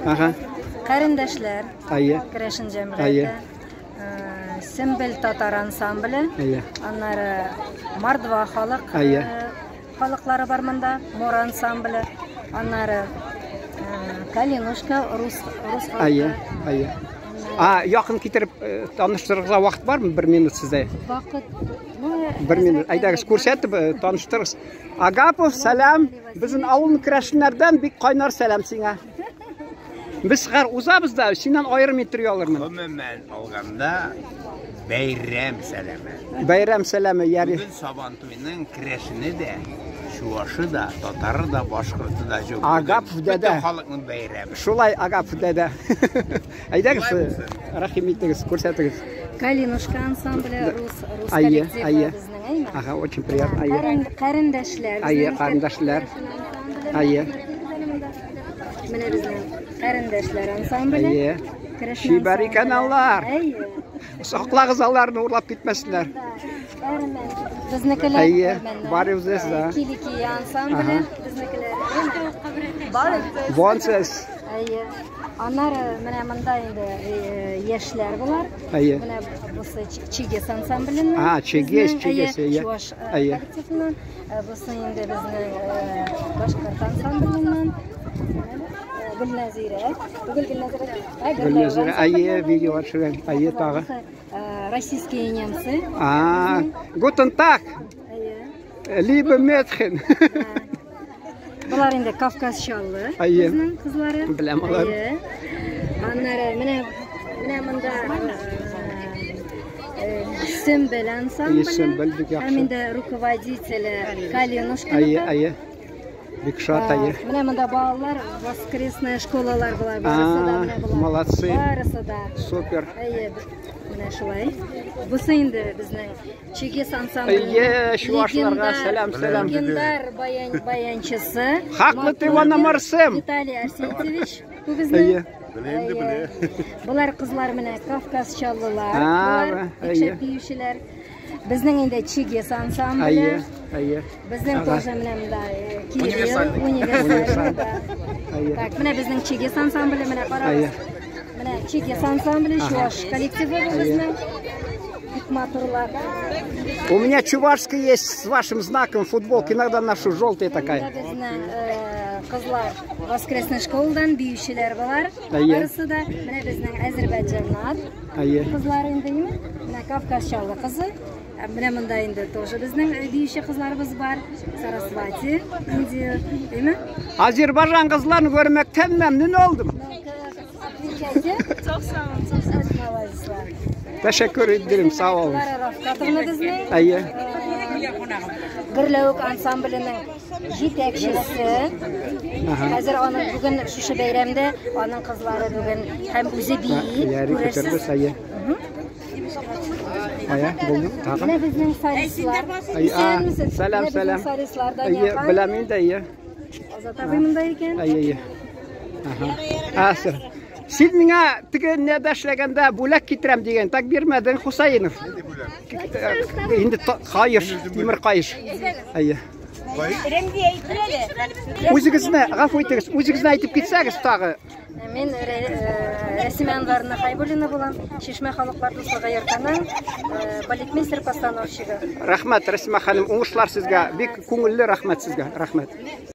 Ага. Карендәшләр. Әйе. Керәшен җәмгыяте. Сембел татар ансамбле. Әйе. Аннары Мордва халык. Әйе. Халыклары бар монда. Мор ансамбле. Аннары Калинушка рус рус халкы. Әйе, әйе. А, якын китереп таныштырырга вакыт бармы? Бер минут сездә. Вакыт. Бер минут. Әйдәгез, күрсәтеп таныштырыгыз. Агапов, сәлам. Безнең авыл керәшеннәрдән бик кайнар сәлам сиңа. Без хәр узабыз да, синнән аерым интервью алырмын. Гомумән алганда бәйрәм сәламе. Бәйрәм сәламе, яри. Бүген Сабантуйның керәшене дә, чуашы да, татары да, башкорты да юк. Агапов дәдә. Бөтен халыкның бәйрәме. Шулай, Агапов дәдә. Әйдәгез, рәхим итегез, күрсәтегез. Калинушка ансамбле, рус рус Әйе, коллективы әйе. безнең, әйме? Ага, очень приятно. Әйе. Карендәшләр. Әйе, карендәшләр. Әйе. Менә безнең карендәшләр ансамбле. Әйе. Керәшен Чибәр икән ансамбле. алар. Әйе. Саклагыз аларны, урлап китмәсеннәр. Әрмән. Безнекеләр. Әйе, әрмәннәр. бар үзегез, да. Киликия ансамбле. Безнекеләр. Бар. Вонсез. Әйе. Аннары менә монда инде яшьләр болар. Әйе. Менә бусы Чигес ансамбленнән. А, Чигес, безнең, Чигес, әйе. Чуваш Әйе. коллективыннан. Бусы инде безнең башкорт ансамбленнән. Гөлназирә. Түгел Гөлназирә. Ә, Гөлназирә, әйе, видео төшергән. Әйе, тагы. Бусы, Российские немцы. А, гутен таг, Әйе. либо Mädchen. Болар инде Кавказ чаллы. Әйе. Безнең кызлары. Беләм аларны. Әйе. Аннары менә менә монда Сембел ансамбле. Әйе, Сембел бик яхшы. Һәм инде руководителе Калинушка. Әйе, әйе. Бик шат, әйе. Менә монда балалар, воскресная школалар болар барысы да А, менә болар. молодцы. Барысы да. Супер. Әйе, менә шулай. Бусы инде безнең Чигес ансамбле. Әйе, чувашларга сәлам, сәлам. Легендар баян, баянчысы. Хаклы ты вана Марсем. Виталий Арсентьевич. Бу безнең. Әйе. Әйе. Болар кызлар менә Кавказ чаллылар. А, Болар әйе. бик шәп биючеләр. Безнең инде Чигес ансамбле. Әйе, әйе. Безнең Ага. тоже менә монда Кирилл универсаль. Да. Әйе. Так, менә безнең Чигес ансамбле менә карагыз. Әйе. Менә Чигес ансамбле, чуваш коллективы бу безнең. Бик матурлар. У меня чувашская есть с вашим знаком футболка. Иногда ношу, желтая Монда такая. безнең кызлар воскресный школадан биючеләр болар. Әйе. Барысы да менә безнең Азербайҗаннар Әйе. кызлары инде, әйеме? Менә Кавказ чаллы кызы. Менә монда инде тоже безнең биюче кызларыбыз бар. Сарасвати, Индия, әйеме? Азербайҗан кызларын күрмәктән мәмнүн oldum. Отвечайте. Çok sağ olun, çok sağ olun. Teşekkür ederim, sağ olun. Клара Рафкатовна безнең. Әйе. Гөрләвек ансамбленең җитәкчесе. Хәзер аның бүген шушы бәйрәмдә аның кызлары бүген һәм үзе бии. Яри Күрерсез. күтәрбез, әйе. Әйе, булды. Тагы. Менә безнең солистлар. Әйе, а, Исәнмесез. сәлам, Менә безнең сәлам. солистлар Әйе, Дания ханым. беләм инде, әйе. Азат абый монда икән. Әйе, әйе. Ага. Асыр. Син миңа теге нәрдә эшләгәндә бүләк китерәм дигән, так бирмәдең, Хусаинов. Инде каеш, тимер каеш. Әйе. Үзегезне, гафу итегез, үзегезне әйтеп китсәгез тагы. Мин Рәсимә Анваровна Хайбуллина булам. Чишмә халыклар дуслыгы йортының балетмейстер постановщигы. Рәхмәт, Рәсимә ханым, уңышлар сезгә. Бик күңелле рәхмәт сезгә. Рәхмәт.